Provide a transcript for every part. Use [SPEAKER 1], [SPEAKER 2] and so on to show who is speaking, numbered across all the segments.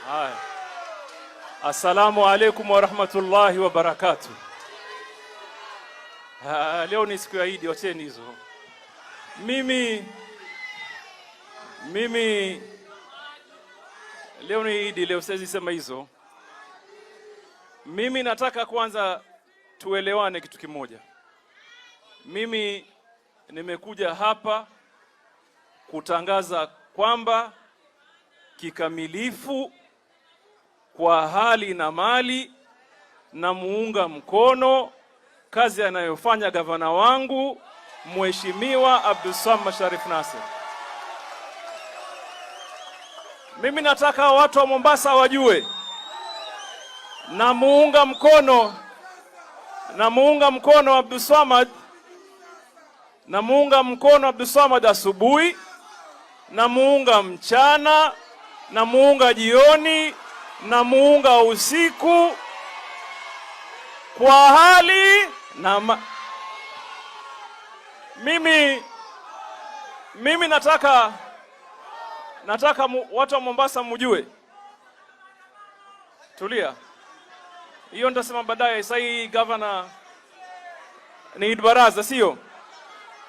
[SPEAKER 1] Haya. Assalamu alaikum warahmatullahi wabarakatuh. Ah, leo ni siku ya Idi, wacheni hizo. Mimi leo ni Idi, leo siwezi sema hizo. Mimi nataka kwanza tuelewane kitu kimoja. Mimi nimekuja hapa kutangaza kwamba kikamilifu kwa hali na mali na muunga mkono kazi anayofanya gavana wangu Mheshimiwa Abdulswamad Sharif Nassir. Mimi nataka watu wa Mombasa wajue na muunga mkono, na muunga mkono Abdulswamad, na muunga mkono Abdulswamad asubuhi, na muunga mchana, na muunga jioni, na muunga usiku, kwa hali na mimi nataka watu wa Mombasa mjue. Tulia. Hiyo nitasema baadaye. Sasa hii governor ni Eid Baraza, sio?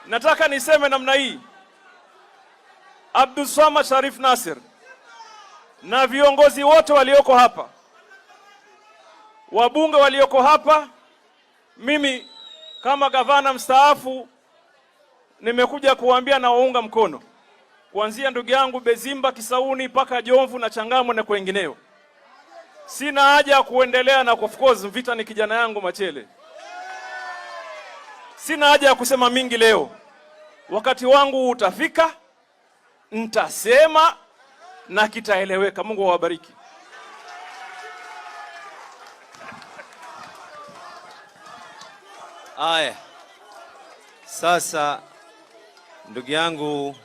[SPEAKER 1] Nataka niseme namna hii. Abdulswamad Sharif Nassir na viongozi wote walioko hapa, wabunge walioko hapa, mimi kama gavana mstaafu nimekuja kuwaambia na waunga mkono, kuanzia ndugu yangu Bezimba Kisauni mpaka Jomvu na Changamwe na kwengineo. Sina haja ya kuendelea na of course Mvita ni kijana yangu Machele. Sina haja ya kusema mingi leo. Wakati wangu utafika, nitasema na kitaeleweka. Mungu awabariki.
[SPEAKER 2] Aya, sasa ndugu yangu